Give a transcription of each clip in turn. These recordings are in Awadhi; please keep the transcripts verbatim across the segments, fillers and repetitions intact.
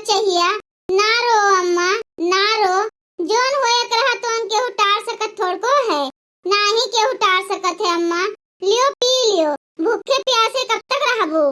चहिया। ना रो अम्मा, ना रो। जौन होए के रहा तौन केहू टार सकत थोड़को है। नाही केहू टार सकत है अम्मा। लियो पी लियो, भूखे प्यासे कब तक रहबो?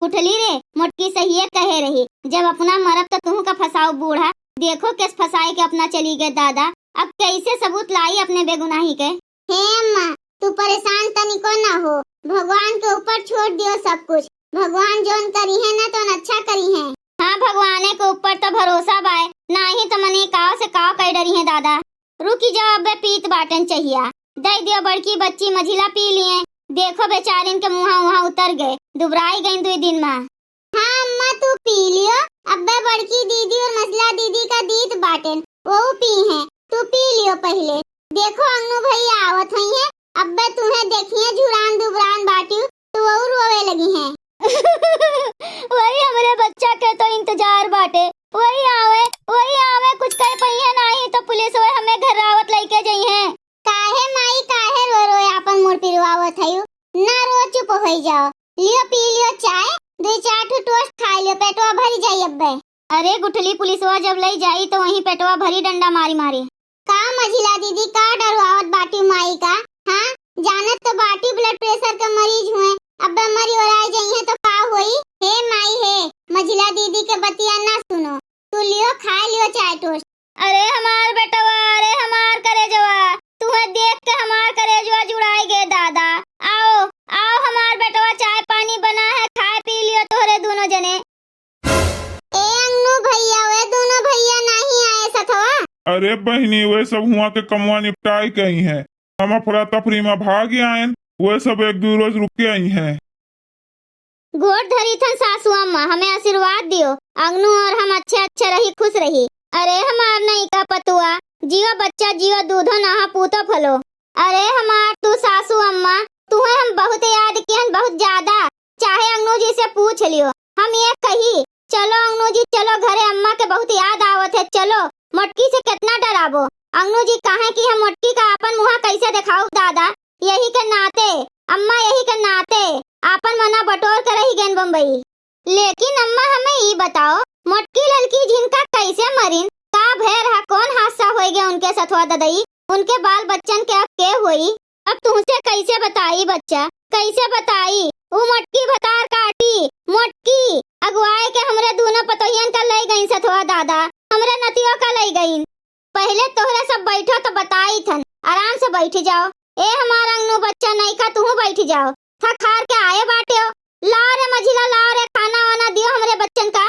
गुठली रे, मोटकी सहिए कहे रही, जब अपना मरब त तुहू का फंसाओ बूढ़ा। देखो केस फंसाए के अपना चली गए दादा, अब कैसे सबूत लाई अपने बेगुनाही के? हे अम्मा, तू परेशान तनिको ना हो, भगवान के ऊपर छोड़ दियो सब कुछ। भगवान जौन करी है ना तौन अच्छा करी है। हाँ, भगवाने के ऊपर तो भरोसा बाय, नाही तो मने काव से काव कई डरी है दादा। रुकी जाओ, अबे पीत बाटन चहिया, दे दियो बड़की बच्ची मझिला पी लिए। देखो बेचारिन के मुँहा उहाँ उतर गए, दुबराई गईन दुई दिन मा। हाँ अम्मा, तू पी लियो, अब्बे बड़की दीदी और मझिला दीदी का दीत बाटेन, वो पी हैं, तू पी लियो पहिले। देखो अंगनू भैया आवत हुई हैं, अब्बे तुहें देखिए झुरान दुबरान बाटियो, तो वो रोवे लगी हैं। वही हमरे बच्चा के तो इंतजार बाटे, वही आवे, वही आवे, कुछ कह पइहे नाही तो पुलिस वही हमें घर रावत लइके जइहें। काहे माई, काहे रो रो आपन मुड़ पिरवावत हयू? ना रो, चुप होई जाओ। लियो पी लियो चाय, दुई चार ठो टोस्ट खाई लियो, पेटवा भरी जाई अब्बे। अरे गुठली, पुलिसवा जब लई जाई तो वहीं पेटवा भरी डंडा मारी मारी। का मझिला दीदी, का डरवावत बाटी माई का? हाँ, जानत तो बाटी ब्लड प्रेशर के मरीज हुए, अब्बे मरी ओराई जइहें तो का होई? हे माई हे, मझिला दीदी के बतिया ना सुनो, तू लियो खाए लियो चाय टोस्ट। अरे हमार बेटवा, अरे हमार करेजवा, तुहे देख के हमार करेजवा जुड़ाई गे दादा। आओ, आओ हमार बेटवा, चाय पानी बना है, खाए पी लियो तोहरे दोनों जने। ए अंगनू भैया, वे दोनों भैया नाही आए सथवा? अरे बहिनी, वे सब हुआ के कमवा निपटाए के आई हैं, हम अफरा तफरी मा भाग आयन, वे सब एक दो रोज रुक के आई हैं। गोड़ धरी थन सासू अम्मा, हमें आशीर्वाद दियो, अंगनू और हम अच्छे अच्छे रही, खुश रही। अरे हमार नई का पतुआ, जियो बच्चा जियो, दूधो नहा पूतो फलो। अरे हमार तू सासू अम्मा, तुहे हम बहुत याद किहन, बहुत ज्यादा। चाहे अंगनू जी से पूछ लियो, हम ये कही, चलो अंगनू जी चलो घरे, अम्मा के बहुत याद आवत है, चलो। मोटकी से कितना डराबो। अंगनू जी कहे कि हम मोटकी का आपन मुँहा कैसे देखाऊ दादा, यही के नाते, अम्मा यही के नाते आपन मना बटोर के रही गएन बम्बई। लेकिन अम्मा हमें ई बताओ, मोटकी ललकी झिनका कैसे मरिन, का भय रहा, कौन हादसा होई गया उनके सथवा ददई, उनके बाल बच्चन के अब के होई? अब तुहसे कैसे बताई बच्चा, कैसे बताई? उ मोटकी भतार काटी, मोटकी अगुआए के हमरे दूनो पतोहियन का लई गईन सथवा दादा, हमरे नतियो का लई गईन। पहिले तोहरे सब बैठो तो बताई थन, आराम से बैठ जाओ। ए हमार अंगनू बच्चा नई का, तुहू बैठ जाओ, थक हार के आए बाटे हो। लाओ रे मझिला, लाओ रे, खाना वाना दियो हमरे बच्चन का।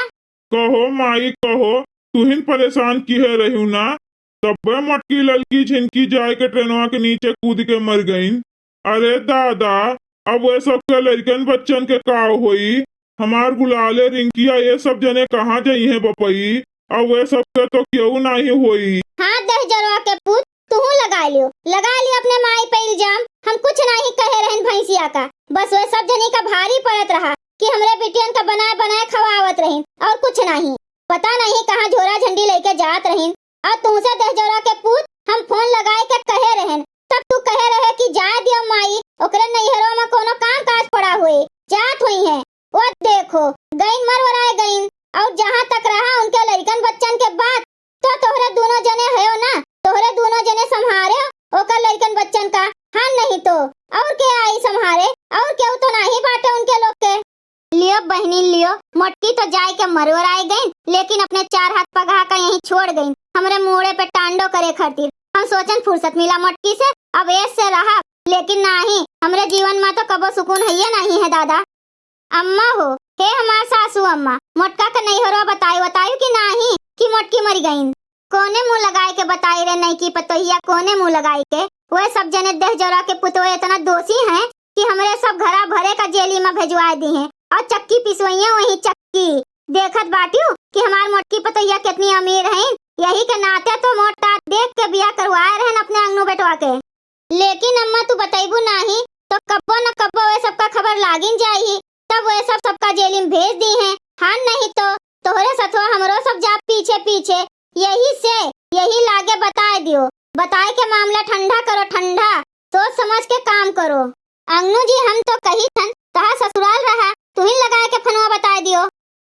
कहो माई कहो, तुहिन परेशान किहे रहिउ ना, तब्बे मोटकी ललकी झिनकी जाए के ट्रेनवा के नीचे कूद के मर गईन। अरे दादा, अब वे सबके लइकन बच्चन के का होई? हमार गुलाले रिंकिया ये सब जने कहाँ जइहें बपई? अब वे सबके तो केहू नाही होई। हाँ दहिजरवा के पूत, तुहू लगा लियो, लगा लियो अपने माई पे इल्जाम। हम कुछ नाही कहे रहन भैंसिया का, बस वे सब जनी का भारी पड़त रहा कि हमरे बिटियन का बनाए बनाए खवावत रहिन और कुछ नाही। पता नाही कहाँ झोरा झंडी लइके जात रहिन। और तुहसे दहिजरवा के पूत हम फोन लगाए के कहे रहन, तब तू कहे रहे कि जाए दियो माई, ओकरे नैहरवा मा कोनो काम काज पड़ा होए, जात होइहें। वो देखो, गईन मर वराए गईन। और जहाँ तक रहा उनके लइकन बच्चन के बात, तो तोहरे दूनो जने हयो ना, तोहरे दूनो जने संभारे ओकर लइकन बच्चन का, हाँ नहीं तो और के आई संभारे, और केहू तो नाही बाटे उनके लोग के। लियो बहिनी लियो, मोटकी तो जाए के मर वराए गईन, लेकिन अपने चार हाथ पगहा का यहीं छोड़ गईन, हमरे मूड़े पे टांडो करे खातिर। हम सोचन फुर्सत मिला मोटकी से, अब ऐस से रहा, लेकिन नाही, हमरे जीवन मा तो कबो सुकून हइये नाही है दादा। अम्मा हो, हे हमार सासू अम्मा, मोटका के नैहरवा बताई, बताई कि नाही कि मोटकी मरी गईन? कोने मुँह लगाए के बताई रे नईकी पतोहिया, कोने मुँह लगाए के? वे सब जने दहिजरवा के पुतवे इतना दोषी हैं कि हमरे सब घरा भरे का जेली मा भेजवाए दिहें और चक्की पिसवइहें वहीं चक्की। देखत बाटिउ कि हमार मोटकी पतोहिया कितनी अमीर हैं, यही के नाते तो मोटा देख के बियाह करवाए रहन अपने अंगनू बेटवा के। लेकिन अम्मा तू बतइबू नाही तो कब्बो न कब्बो वे सबका खबर लागिन जाई, तब वे सब सबका जेली मा भेज दिहें। हाँ नहीं तो तोहरे सथवा हमरो सब जा पीछे पीछे। यही से, यही लागे बताए दियो, बताए के मामला ठंडा करो ठंडा, सोच समझ के काम करो। अंगनू जी हम तो कही थन, तहा ससुराल रहा, तुहिन लगाए के फनवा बताए दियो।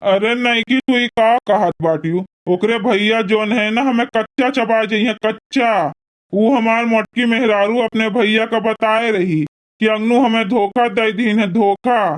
अरे नइकी, तू ई का कहत बाटियो? ओकरे भइया जौन है ना, हमें कच्चा चबा जइहें, कच्चा। ऊ हमार मोटकी मेहरारू अपने भइया का बताए रही कि अंगनू हमें धोखा दइ दीन है, धोखा।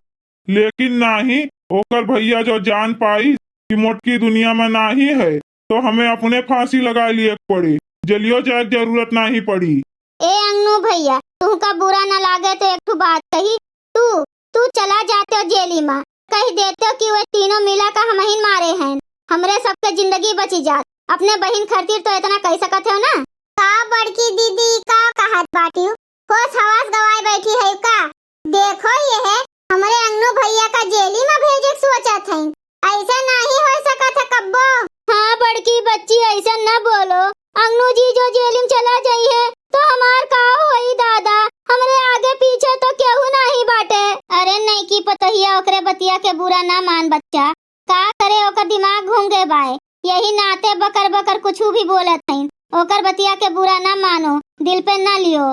लेकिन नाही, ओकर भइया जो जान पाई कि मोटकी दुनिया में नाही है, तो हमें अपने फांसी लगाए लिए के पड़ी, जेलियो जाए के जरूरत नाही पड़ी। ए अंगनू भइया, तुहका बुरा न लागे तो एक ठो बात कही, तू, तू चला जाते हो जेली मा, कहि देते हो कि वे तीनों मिला का हमहिन मारे हैं, हमरे सबके जिंदगी बची जात। अपने बहिन खातिर तो इतना कहि सकत हो ना। का बड़की दीदी, का कहत बाटियो? होश हवास गवाए बैठी है का? देखो ये है, हमरे अंगनू भइया का जेली मा भेजे के सोचत हैं। ऐसा नाही हो सकत है कब्बो। हाँ बड़की बच्ची, ऐसा न बोलो। अंगनू जी जो जेल में चला जइहें तो हमार का होई दादा? हमरे आगे पीछे तो केहू नाही बाटे। अरे नइकी पतोहिया, ओकरे बतिया के बुरा ना मान बच्चा, का करे ओकर दिमाग घूम गए बाय, यही नाते बकर बकर कुछू भी बोलत हईन। ओकर बतिया के बुरा ना मानो, दिल पे ना लियो।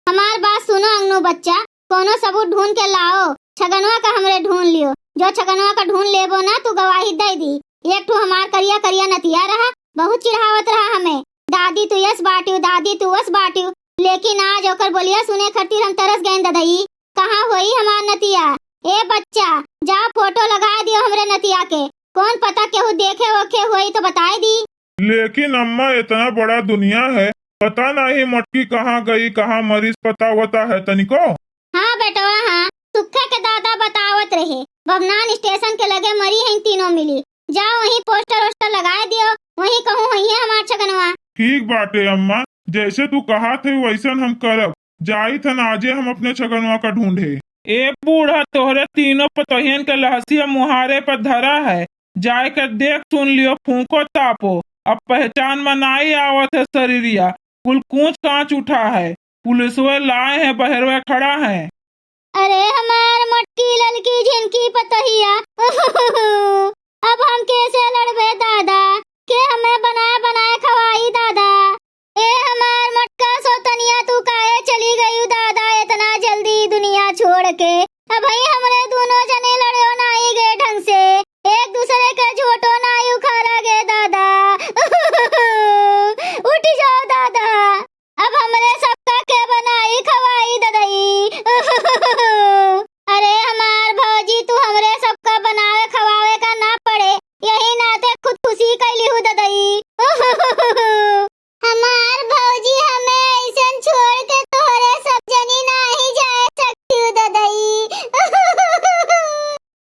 हमार बात सुनो अंगनू बच्चा, कोनो सबूत ढूंढ के लाओ, छगनवा का हमरे ढूंढ लियो। जो छगनवा का ढूंढ लेबो ना, तू गवाही दे दी। एक ठो हमार करिया करिया नतिया रहा, बहुत चिढ़ावत रहा हमें, "दादी तू यस बाटियो, दादी तू वस बाटियो।" लेकिन आज ओकर बोलिया सुने खातिर हम तरस गए ददई। कहाँ होई हमार नतिया? ए बच्चा, जा फोटो लगा दियो हमरे नतिया के, कौन पता केहू देखे ओखे होई तो बताए दी। लेकिन अम्मा, इतना बड़ा दुनिया है, पता नहीं मोटकी कहाँ गई, कहाँ मरीज, पता वता है तनिको? हाँ बेटवा, हाँ, सुखे के दादा बतावत रहे, बभनान स्टेशन के लगे मरी हैं तीनों मिली। जा वहीं पोस्टर वोस्टर लगाए दियो, वहीं कहूँ होइहें हमार छगनवा। ठीक बाटे अम्मा, जैसे तू कहत है वैसन हम करब। जाइत हन आजे हम अपने छगनवा का ढूंढे। ए बूढ़ा, तोहरे तीनों पतोहियन के लहसिया मुहारे पर धरा है, जाए के देख सुन लियो, फूंको तापो। अब पहचान में नाई आवत है शरीरिया, कुल कूच कांच उठा है। पुलिसवे लाए हैं, बहरवे खड़ा है। अरे हमार मोटकी ललकी झिनकी पतोहिया, अब हम कैसे लड़बे दादा? के हमें बनाए बनाए खवाई दादा? ए हमार मोटका सोतनिया, तू काहे चली गयू दादा इतना जल्दी दुनिया छोड़ के? अबहीं हमरे दूनो जने लड़्यो नाई गे ढंग से, एक दूसरे के झोटो नाई उखाड़ा गे दादा। उठ जाओ दादा, अब हमरे सबका के बनाई खवाई ददई। अरे हमार भौजी, तू हमरे सबका बनावे खवावे का ना पड़े, यही नाते खुदकुशी कैली हूँ ददई। हमार भौजी, हमें ऐसन छोड़ के तोहरे सब जनी नाही जाए सकती हूँ ददई।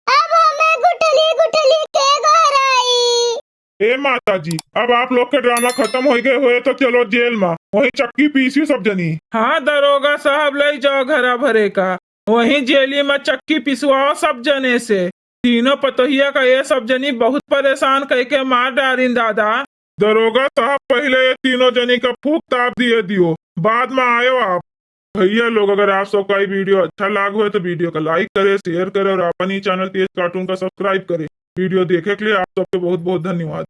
अब हमें गुठली गुठली के गोहराई। ए माता जी, अब आप लोग के ड्रामा खत्म हो गए हुए तो चलो जेल में, वहीं चक्की पीसी सब जनी। हाँ दरोगा साहब, ले जाओ घरा भरे का, वहीं जेली में चक्की पिसवाओ सब जने से। तीनों पतोहिया का ये सब जनी बहुत परेशान कइके मार डारिन दादा। दरोगा साहब, पहिले ये तीनों जनी का फूंक ताप दिए दियो, बाद में आयो आप। भैया लोग, अगर आप सबका ये वीडियो अच्छा लाग होए तो वीडियो का लाइक करे, शेयर करे और अपन ही चैनल तेज कार्टून का सब्सक्राइब करे। वीडियो देखे के लिए आप सबके बहुत बहुत धन्यवाद।